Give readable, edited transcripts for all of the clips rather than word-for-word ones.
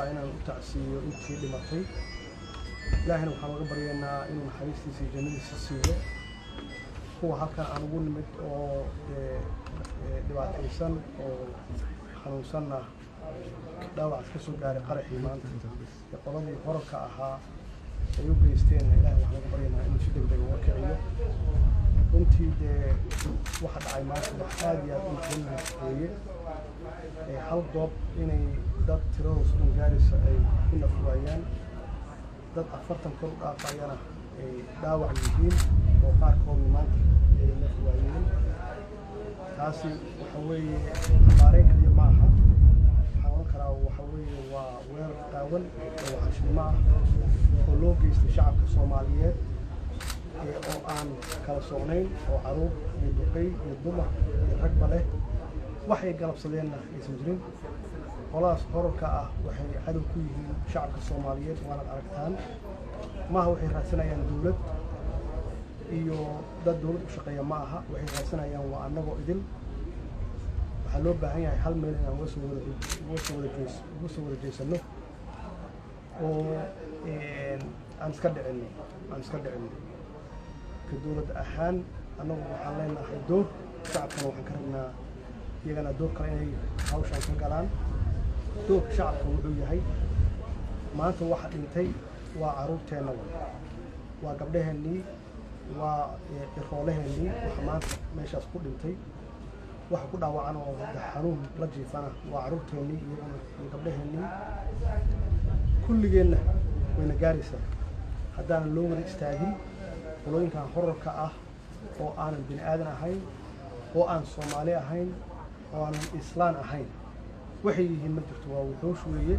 Intii dhimatay Ilaahina waxaan uga baryaynaa inuu naxariistiisa iyo jannadiisa siiyo. Kuwa halkan aan ugu nimid oo dee dhibaataysan oo xanuunsanna, dhaawac ka soo gaaray qaraxii maanta ee qoladii horarka ahaa ay u geysteenna, Ilahay waxaan uga baryaynaa inuu si deg deg uga kiciyo. Runtii dee waxa dhacay maanta wax aad iyo aad u naxdin weeye. Hal goob inay dad tiradooda 30 gaaraysa ay ku naf waayaan, dad 40 kor u dhaafayana ay dhaawac yihiin oo qaarkoodna maanta ay naf waayeen, taasi waxa weeye cambaareyn kaliya ma aha. Waxaan oran karaa waxa weeye waa weerar qaawan oo waxashnimo ah oo loo geystay shacabka Soomaaliyeed oo aan kala socnayn, oo caruur iyo duqey iyo dumar iyo ragba leh, waxay galabsadeenna aysan jirin. Qoladaas horarka ah waxay cadow ku yihiin shacabka Soomaaliyeed, waanaad aragtaan. Maaha waxay raadsanayaan dowlad iyo dad dowlad u shaqeeya, ma aha. Waxay raadsanayaan waa annagoo idil. Waxaa loo baahan yahay hal meel inaan uga soo wada jeesano oo aan iska dhicinno. Ka dowlad ahaan annagu waxaan leenahay door, shacabkana waxaan ka rabnaa iyagana door kale inay hawshaan ka galaan. Doorka shacabka wuxuu yahay, maanta waxa dhintay waa carruurteenna, waa gabdhaheennii, waa ciroolaheennii. Waxa maanta meeshaas ku dhintay, waxa ku dhaawacan oo hadda xanuun la jiifana waa carruurteennii iyaguna iyo gabdhaheennii. Kulligeenna wayna gaaraysaa haddaanan loo wada istaagin qolooyinkan horarka ah oo aanan bini aadan ahayn, oo aan Soomaali ahayn, oo aanan Islaan ahayn. Waxay yihiin ma jirto, waa wuxuush weeye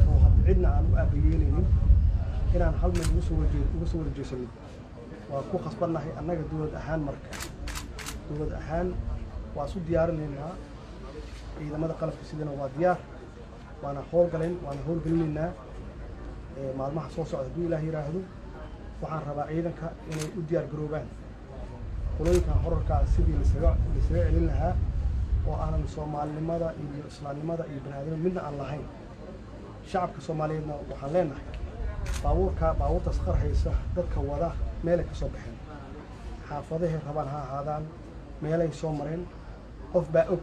oo hadda cidna aan u aabayeelaynin. Inaan hal meel uga soo wada jeesano waa ku khasbannahay annaga dowlad ahaan. Marka dowlad ahaan waa isu diyaarinaynaa, ciidamada qalabka sidana waa diyaar, waana howlgalayn, waana howlgelinaynaa maalmaha soo socda hadduu Ilaah yidhaahdo. Waxaan rabaa ciidanka inay u diyaar garoobaan qolooyinkan horarkaa sidii laisaga celin lahaa, oo aanan Soomaalinimada iyo islaamnimada iyo bani aadamnimada midna aan lahayn. Shacabka Soomaaliyeedna waxaan leenahay, baabuurtaas qarxaysa dadka wada meelay ka soo baxeen. Xaafadahay rabaan ha ahaadaan, meelay soo mareen qof baa og.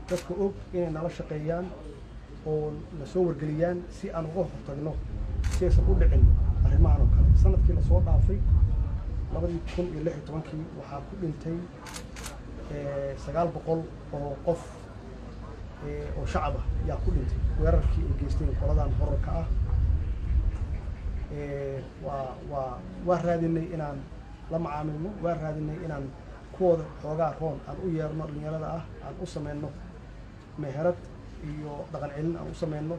Dadka og inay nala shaqeeyaan oo na soo wargeliyaan si aan uga hortagno, si aysan u dhicin arrimahan oo kale. Sanadkii lasoo dhaafay 2016-kii waxaa ku dhintay 900 oo qof oo shacab ah yaa ku dhintay weerarkii ay geysteen qoladan horarka ah. Waa raadinay inaan la macaamilno, waa raadinay inaan kuwooda xoogaa roon aan u yeerno, dhalinyarada ah aan u sameyno meherad iyo dhaqan celin aan u sameyno.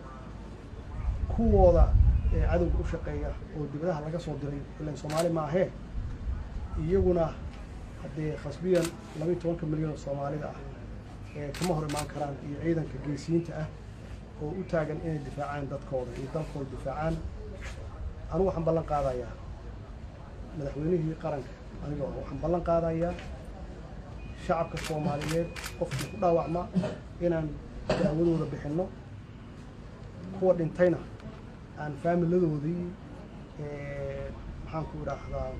Kuwooda cadowga u shaqeeya oo dibadaha laga soo diray, ilan Soomaali maahee, iyaguna haddee khasbiyan 12-ka milyan oo Soomaalida ah ee kama hor imaan karaan iyo ciidanka geesiyiinta ah oo u taagan inay difaacaan dadkooda iyo dalkooda difaacaan. Anugu waxaan ballan qaadayaa, madaxweynihii qaranka aniga waxaan ballan qaadayaa, shacabka Soomaaliyeed qofkii ku dhaawacma inaan daawadooda bixinno, kuwa dhintayna aan faamiladoodii, maxaan ku idhaahdaa,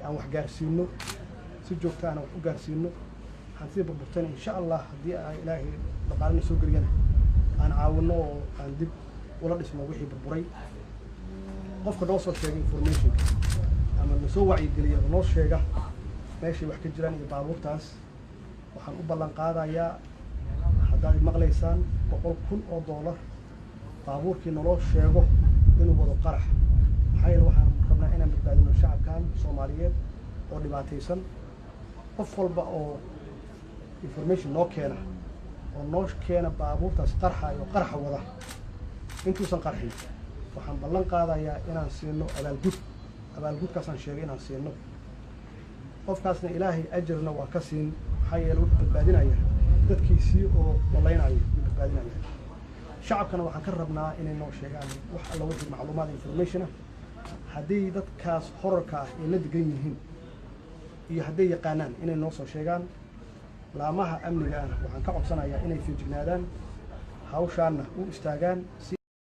aan wax gaarsiino, si joogta aan wax u gaarsiino. Hantida burburtayna, insha Allah, haddii aan Ilaahay dhaqaalina soo geliyana, aan caawino oo aan dib ula dhisno wixii burburay. Qofka noo soo sheegay informationka ama nasoo wacyigeliya oo noo sheega meeshay wax ka jiraan iyo baabuurtaas, waxaan u ballan qaadayaa, haddaad maqlaysaan, $100,000 baabuurkii naloo sheego inuu wado qarax. Maxaa yeele, waxaan rabnaa inaan badbaadino shacabkan Soomaaliyeed oo dhibaataysan. Qof walba oo information noo keena oo noo keena baabuurtaas qarxa iyo qarxa wada intuusan qarxin, waxaan ballan qaadayaa inaan siino abaalgud. Abaalgudkaasaan sheegay inaan siino qofkaasna, Ilaahay ajarna waa ka siin, maxaa yeele wuxuu badbaadinaya dadkiisii oo lalaynaya yuu badbaadinaya. Shacabkana waxaan ka rabnaa inay noo sheegaan wax alla wixii macluumaad information ah, hadday dadkaas horarka ah ay la degan yihiin iyo hadday yaqaanaan, inay noo soo sheegaan. Laamaha amniga ahna waxaan ka codsanayaa inay feejignaadaan, hawshaanna u istaagaan si